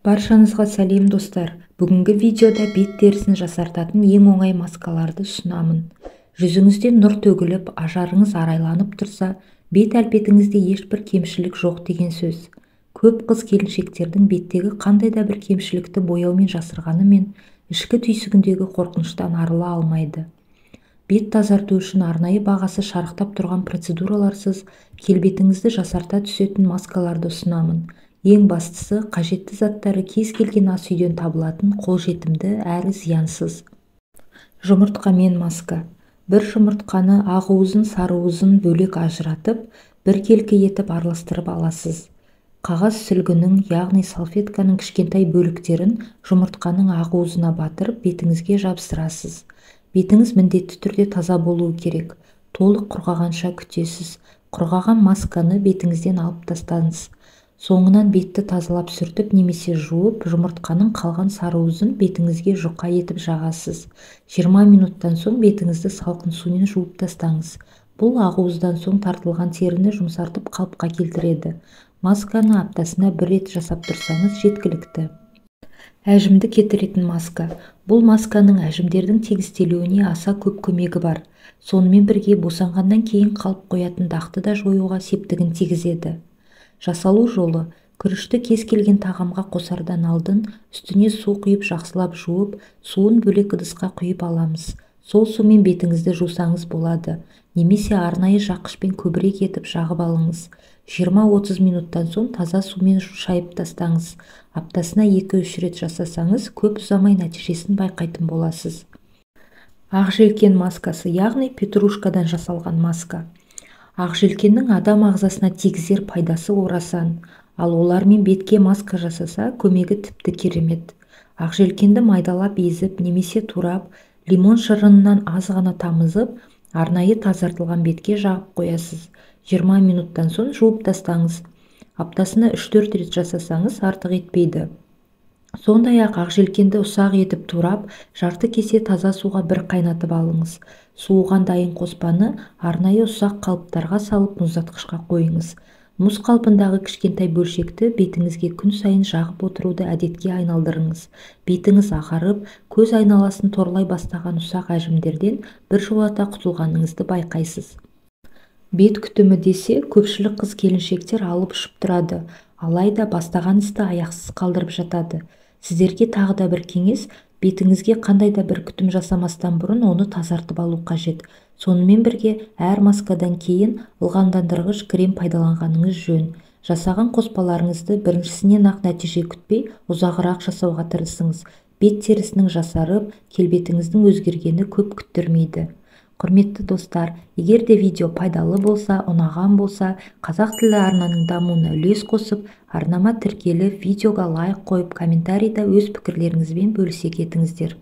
Баршаңызға сәлем, достар! Бүгінгі видеода бет терісін жасартатын ең оңай маскаларды ұсынамын. Жүзіңізден нұр төгіліп, ажарыңыз арайланып тұрса, бет әлпетіңізде ешбір кемшілік жоқ деген сөз. Көп қыз келіншектердің беттегі қандай да бір кемшілікті бояумен жасырғанымен, ішкі түйсігіндегі қорқыныштан арыла алмайды. Бет тазарту үшін арнайы бағасы шарықтап тұрған процедураларсыз келбетіңізді жасарта түсетін маскаларды ұсынамын. Ең бастысы, қажетті заттары кез келген ас үйден табылатын қолжетімді әрі зиянсыз. Жұмыртқамен маска. Бір жұмыртқаны ақуызын, сарыуызын бөлек ажыратып, біркелкі етіп араластырып аласыз. Қағаз сүлгінің, яғни салфетканың кішкентай бөліктерін жұмыртқаның ақуызына батырып, бетіңізге жабыстырасыз. Бетіңіз міндетті түрде таза болуы керек. Толық құрғағанша күтесіз. Құрғаған масканы бетіңізден алып тастаңыз. Соңынан бетті тазалап сүртіп немесе жуып, жұмыртқаның қалған сарыуызын бетіңізге жұқа етіп жағасыз. 20 минуттан соң бетіңізді салқын сумен жуып тастаңыз. Бұл ақуыздан соң тартылған теріні жұмсартып қалыпқа келтіреді. Масканы аптасына бір рет жасап тұрсаңыз жеткілікті. Әжімді кетіретін маска. Бұл масканың әжімдердің тегістелуіне аса көп көмегі бар. Сонымен бірге босанғаннан кейін қалып қоятын дақты да жоюға септігін тигізеді. Жасалу жолы: күрішті кез келген тағамға қосардан алдын үстіне су құйып жақсылап жуып, суын бөлек ыдысқа құйып аламыз. Сол сумен бетіңізді жусаңыз болады. Немесе арнайы жаққышпен көбірек етіп жағып алыңыз. 20-30 минуттан соң таза сумен шайып тастаңыз. Аптасына 2-3 рет жасасаңыз, көп ұзамай нәтижесін байқайтын боласыз. Ақ желкен маскасы, яғни петрушкадан жасалған маска. Ақ желкеннің адам ағзасына тигізер пайдасы орасан, ал олармен бетке маска жасаса, көмегі тіпті керемет. Ақ желкенді майдалап езіп немесе турап, лимон шырынынан аз ғана тамызып, арнайы тазартылған бетке жағып қоясыз. 20 минуттан соң жуып тастаңыз. Аптасына 3-4 рет жасасаңыз артық етпейді. Сондай-ақ ақ желкенді ұсақ етіп турап, жарты кесе таза суға бір қайнатып алыңыз. Суыған дайын қоспаны арнайы ұсақ қалыптарға салып мұздатқышқа қойыңыз. Мұз қалпындағы кішкентай бөлшекті бетіңізге күн сайын жағып отыруды әдетке айналдырыңыз. Бетіңіз ағарып, көз айналасын торлай бастаған ұсақ әжімдерден біржолата құтылғаныңызды байқайсыз. Бет күтімі десе, көпшілік қыз келіншектер алып ұшып тұрады. Алайда бастаған істі аяқсыз қалдырып жатады. Сіздерге тағы да бір кеңес: бетіңізге қандай да бір күтім жасамастан бұрын оны тазартып алу қажет. Сонымен бірге әр маскадан кейін ылғалдандырғыш крем пайдаланғаныңыз жөн. Жасаған қоспаларыңызды біріншісінен-ақ нәтиже күтпей, ұзағырақ жасауға тырысыңыз. Бет терісінің жасарып, келбетіңіздің өзгергені көп күттірмейді. Құрметті достар, егер де видео пайдалы болса, ұнаған болса, қазақ тілді арнаның дамуына үлес қосып, арнама тіркеліп, видеоға лайк қойып, комментарийда өз пікірлеріңізбен бөлісе кетіңіздер.